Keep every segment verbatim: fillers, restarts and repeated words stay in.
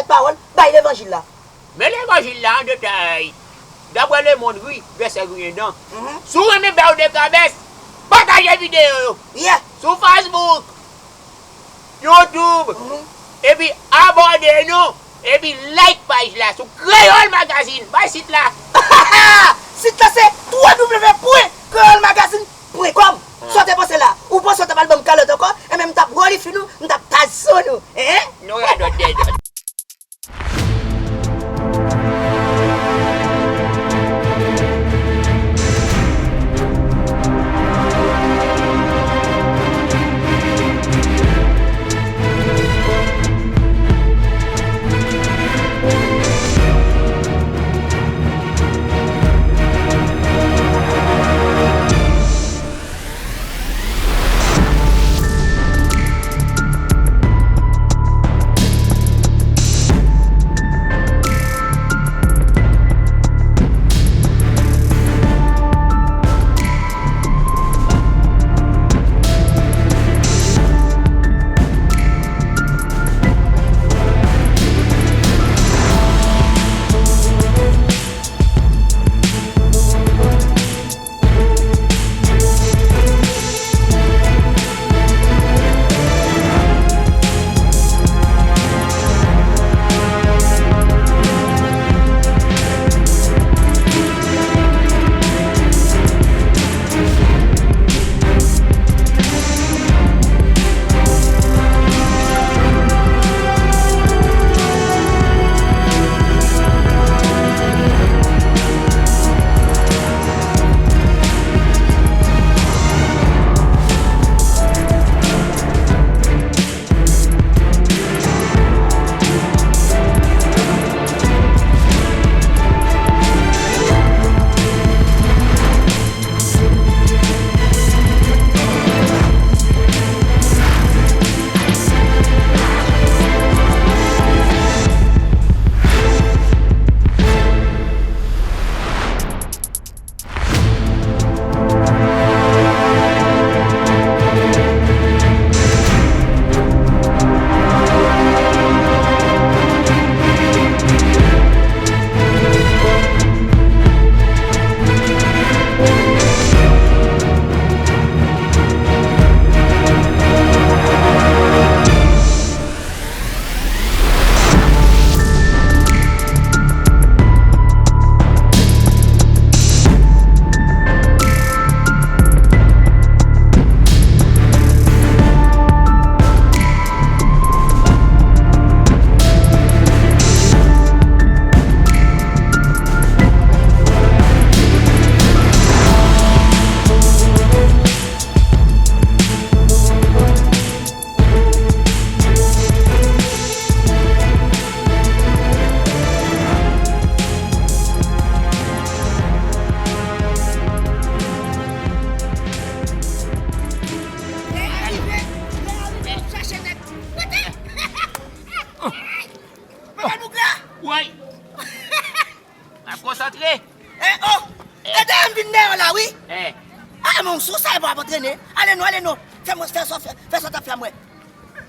pawòl, bay levanjil la. Men levanjil la an detay. Daprè Lemonn, ri, vèsè griyen dan. Mhm. Si w renmen bèw de kabès, pataje videyo yo. Yeah. Sou Facebook, YouTube, mhm, epi abòne nou, epi like paj la sou Kreyòl Magazine. Bay sit la. Sit la se w w w pwen kreyòl magazine pwen kòm. Sa w te panse la? Ou panse w t ap al ban m kalòt ankò? Enben, m t ap rolifi nou, m t ap tazo nou. Hein? Nou radòt dèdòt. Papa Boug la! Woy! Ap konsantre. Eh, oh! Gade m vin dèyè w la, wi. Eh. Ah, men w sou sa, e pa w ap antrene. Ale non, ale non. Fè mwen, fè sa, fè, fè sa w t ap fè a mwen.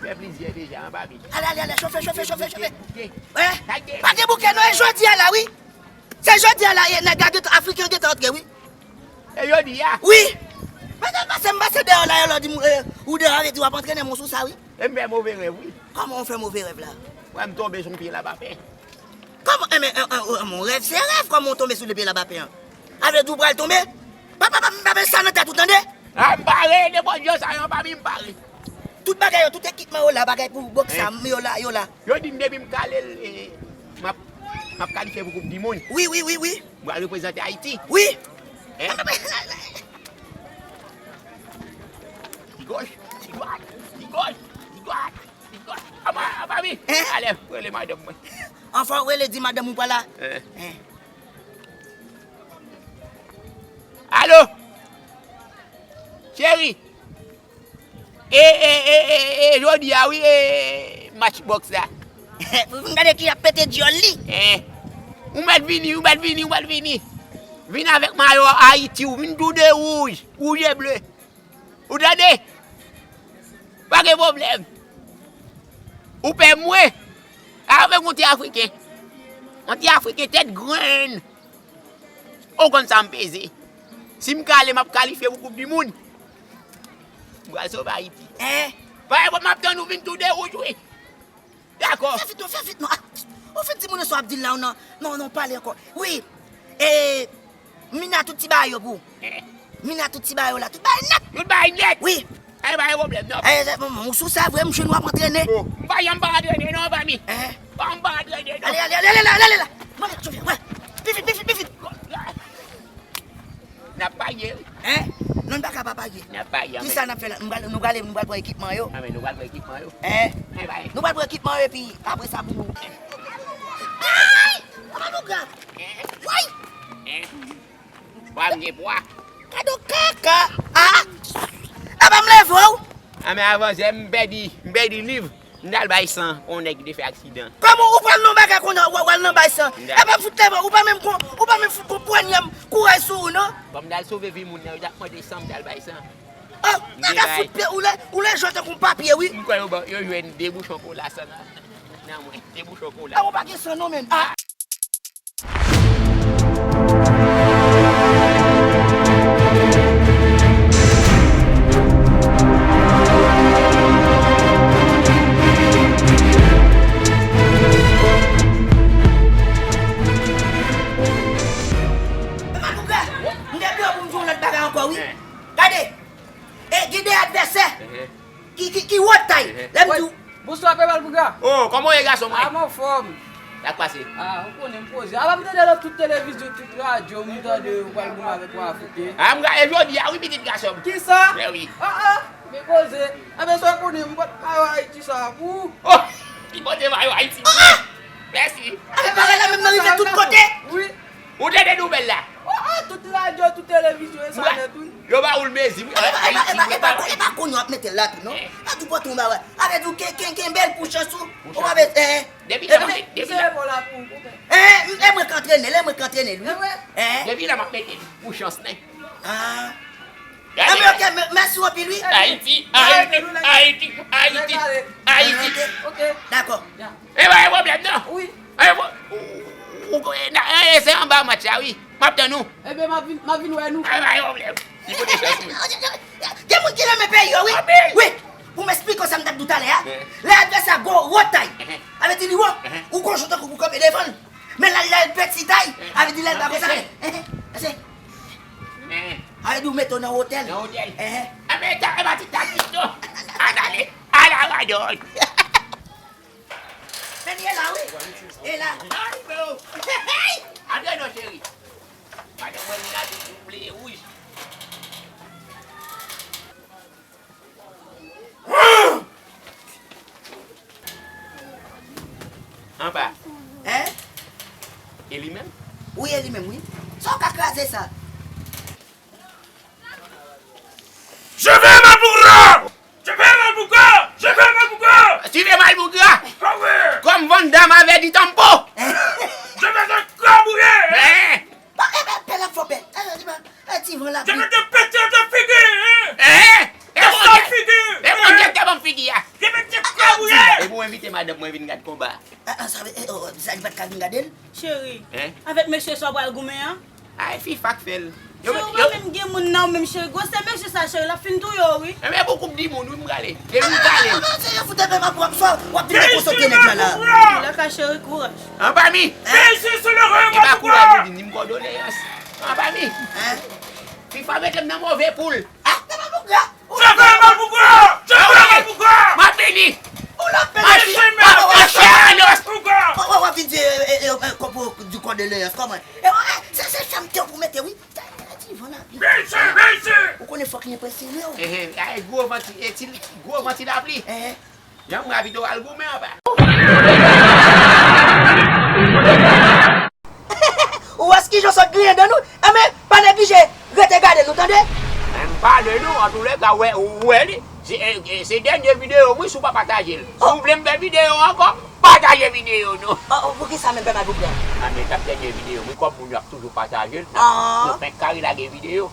Fè plizyè deja, an papi. Ale, ale, ale, chofe, chofe, chofe, chofe. Eh, pa gen bouke non, e jodi a la, wi. Se jodi a la, e nèg la gentan, Afriken gentan antre, wi. E jodi a? Wi. Mwen te pase, m pase dèyè w la, yo la di m, eh, ou dèyè, vle di w ap antrene, men w sou sa, wi. E m fè move rèv, wi. Kòman w fè move rèv la? Wè, m tonbe sou pye labapen. Kòman? Enben, en, en, en, en, rèv se rèv, kòman w tonbe sou pye labapen an? A vle di w pral tonbe? Pa, pa, pa, pa met sa nan tèt ou, tande? A, m pare, nenpòt jan sa yo, pa vin, m pare. Tout bagay yo, tout ekipman yo la, bagay pou bòks sa, yo la, yo la. Yo di m depi m kale l, e, m ap, m ap kalifye pou koup di mond. Wi, wi, wi, wi. M pral reprezante Ayiti. Wi. Hein? Li goch, li dwat, li goch, li dwat, li dwat. Apa, apa mi? Hein? Ale, rele madanm mwen. Anfè w rele, di madanm ou pa la. Hein. Hein. Alo? Cheri? E, e, e, e, e, jodi a, wi, e, match bòks la. Pou vin gade ki ap pete dyòl li. Eh. Ou mèt vini, ou mèt vini, ou mèt vini. Vin avèk mayo Ayiti, ou vin tou de wouj, wouj e ble. Ou tande? Pa gen pwoblèm. Ou pè mwen? Avèk yon ti Afriken. Yon ti Afriken tèt grenn. Ou konn sa m peze. Si m kale, m ap kalifye pou Koup di Mond. M pral sove Ayiti. Hein? Parèy, bon, m ap tann ou vin tou de wouj, wi. Dakò. Fè vit non, fè vit non. Ah, ou fin di moun sa w ap di l la, ou nan, non, non, pale ankò. Wi. E, Mina tout ti bagay yo pou ou. Eh. Mina tout ti bagay yo la, tout bagay nèt. Tout bagay nèt? Wi. Eh, pa gen pwoblèm, non. Eh, se, bon, bon, ou sou sa vre, m jwenn w ap antrene. Oh, m pa janm pa antrene, non, fami. Eh. Pa m pa antrene, non. Ale, ale, ale, ale la, ale, ale la. Mwen, chofè, wè. Pi vit, pi vit, pi vit. N ap parye, wi. Hein? Non, n pa ka pa parye. N ap parye, kisa n ap fè la? Nou pral, nou pral, nou pral pran ekipman yo. Ah, men nou pral pran ekipman yo. Hein? Eh, bay. Nou pral pran ekipman yo, epi apre sa pou nou. Ay! Papa Bougra! Woy! Hein? Pwa m gen pwa. Kado kaka! Ah! Apa m leve w? Ah, men avan yè, m pèdi, m pèdi liv. M t al bay san pou yon nèg ki te fè aksidan. Kòman ou pral nan bagay kounye a, w al nan bay san? Apa m fout leve w, ou pa menm kon, ou pa menm fout kon ponyèm kouraj sou ou, non? Kòm m t al sove vi moun nan, yo t ap mande san, m t al bay san. Oh, nèg a fout pye, ou lè, ou lè jwe tankou papye, wi. M kwè yo ban, yo jwenn de bouchon kola san nan, nan mwen, de bouchon kola. Ah, ou pa gen san non, menm. Ah! Epa Bougra, m te bliye pou m di yon lòt bagay ankò, wi. Gade, e gen de advèsè ki, ki, ki wòt tay. Lè m di w. Bonswa, Pè Bal Bougra. Oh, kòman w ye, gason mwen? Ah, m anfòm. Sa k pase? Ah, ou konnen m poze. Ala m tande nan tout televizyon, tout radyo, m tande ou pral goumen avèk yon Afriken. Ah, m gade jodi a, wi, pitit gason m. Kisa? Mè wi. Ah, ah, men poze. Enben, sa w konnen, m pote mayo Ayiti sa pou ou. Oh, li pote mayo Ayiti pou mwen. Mèsi. Enben, bagay la menm nan rive tout kote. Wi. Ou tande nouvèl la? Oh, oh, tout radyo, tout televizyon, e sa nèt, wi. Yo ba ou l mezi, wi. Ayiti, wi. Epa, epa, epa kounye w ap mete l la tou, non? Eh. A tou pote yon bagay. Avè di w ken, ken, kenbe l pou chans ou. Ou pa bezwen, eh. Depi lè m ap, depi lè. Eh, e mwen k antrene l, e mwen k antrene l, wi. Eh. Depi lè m ap mete l pou chans, nen. Ah. Gade. Enben, ok, mè-, mèsi anpil, wi. Ayiti, Ayiti, Ayiti, Ayiti, Ayiti. Ok. Dakò. E pa gen pwoblèm, non. Wi. E, ou, ou, ou, e, se anba match la, wi. M ap tann ou. Enben, m ap vin, m ap vin wè nou. E pa gen pwoblèm. Li pote chans, wi. Gen moun ki renmen peyi yo, wi. Anpil. Wi. Pou m esplike w sa m t ap di w talè a. Lè advèsè a gwo, wòt tay. Sa vle di li wo. Ou gon jan tankou pou kanpe devan l. Men lè, lè l peti tay, sa vle di lè l pa konsa. Sa vle di ou mete w nan wotèl. Nan wotèl. Enben, e pa ti taktik, non. Ann ale, ala radòy. Men li e la, wi. E la. Ay, bro. Antre non, cheri. Madanm mwen vin la, tou bliye wouj. Anba. Hein? E li menm? Wi, e li menm, wi. Sa w ka kraze sa? Je vais Malpougra! Je vais Malpougra! Je vais Malpougra! Tu veux Malpougra? Ah oui! Comme Van Damme avait dit Tampo! Je vais te écrabouiller! Hein? Bon, e ben, pè la fò pè. E, e, ti van la. Je vais te péter ta figure, hein? Hein? E Bondye, e Bondye te ban m figi a. Je vais te écrabouiller! E pou envite madanm mwen vin gad konba. Ah, ah, sa vle, eh, oh, sa li pa t ka vin gade l? Cheri, avèk mesye sa w pral goumen an? Ay, FIFA k fè l. Cheri, ou pa menm gen moun nan ou menm, cheri. Gwosè mesye sa, cheri, l ap fin touye w, wi. Enben, pou koup di moun, wi, m prale. Depi m prale. Ah, ah, ah, se yo fout enpe m ap wè m swa, w ap vin dekonsantre nèg la, la. Cheri, la ka cheri, kouraj. Anba mi. Hein? E pa kouraj ou di, ni m kòdoleyans. Anba mi. Hein? FIFA mete m nan move poul. Ah, nan move poul. Je vais Malpougra! Je vais Malpougra! M ap vini! Ou la pè. Machè anos! Malpougra! Ou, ou, ou vin di, eh, eh, eh, eh, kòman, di kòdoleyans, kòman? Eh, oh, eh, se, se chanm te pou mete, wi. Ti van lapli. Mesye, mesye! Ou konnen fòk li enpresyonnen w. Eh, eh, ay, gwo van ti, eh, ti, gwo van ti lapli. Eh, eh. Jan m ravi w al goumen anba. Ou wè kijan w sot griyen dan nou? Enben, pa neglije rete gade nou, tande? Men m pale nou, antouleka, wè, ou wè li. Se, eh, eh, se dènye videyo m, wi, si w pa pataje l. Si w vle m fè videyo ankò, pataje videyo nou. Oh, oh, poukisa menm, pè Malpougra? A, men t ap dènye videyo m, wi, kòm moun yo ap toujou pataje l, nou fenk ka relage videyo.